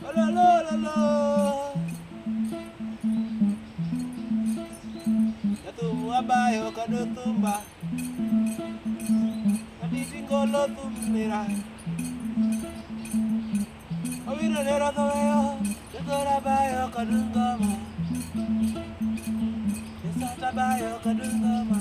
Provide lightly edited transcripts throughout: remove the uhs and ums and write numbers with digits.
Ololololo. Jathum abayo kod thumba. Aditi ngolo thum nera. Owino nera thoweyo. Jogora bayo kod ngoma. Jesata bayo kod ngoma.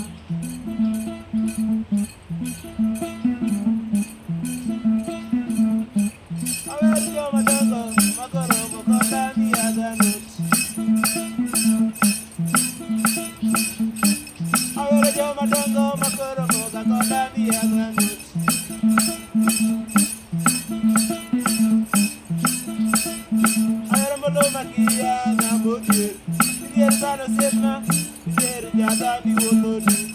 Awero joma dongo makoromo koda miyaga not. Awero joma dongo makoromo ga koda miyaga not. Ahero mbolo makia ng'ama odhier. Idhier sana osiepna, idhier jadha miwuotho duk.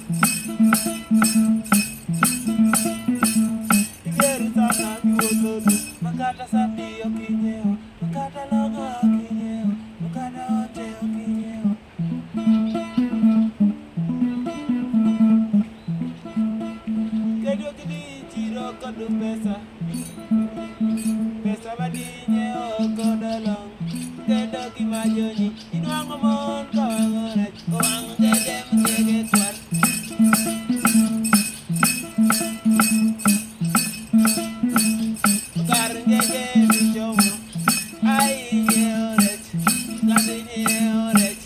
Idhier sana miwuotho duk. Makata sati ok inyiewo, makata longo ok inyiewo, makata ote ok inyiewo. Kendo ok idhi chiro kod pesa. Pesa madinyiewo kod long. Kendo gimajoni, inwang'o mon kawang'o rech, owang'o ngede mngege kwar. Kar ngege michomo, ai inyiewo rech, kata inyiewo rech,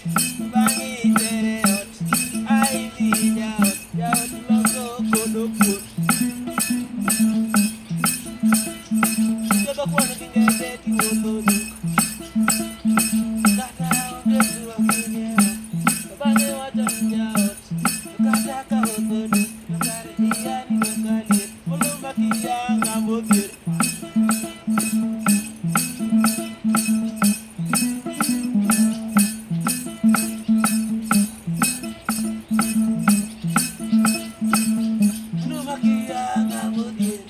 bang'e itere ot, ai idhi jaot, jaot loso kod kuon. Ichodho kuon gi ngede tiwuotho duk. Kata onge ok inyiewo, to bang'e iwacho ni jaot, to kata ka otho duk, to kar iyani ka liet, olumba kia ng'ama odhier. Olumba kia ng'ama odhier.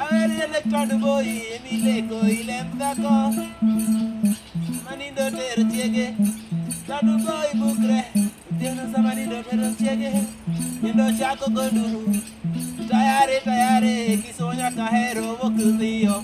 Aweri electron boy emileko ilem dhako. Manindo tero chiege. Tandu boy bukre. Otieno sama nindo tero chiege. Kendo chako go nduru. Tayari tayari kisumo nyaka hero mok dhiyo.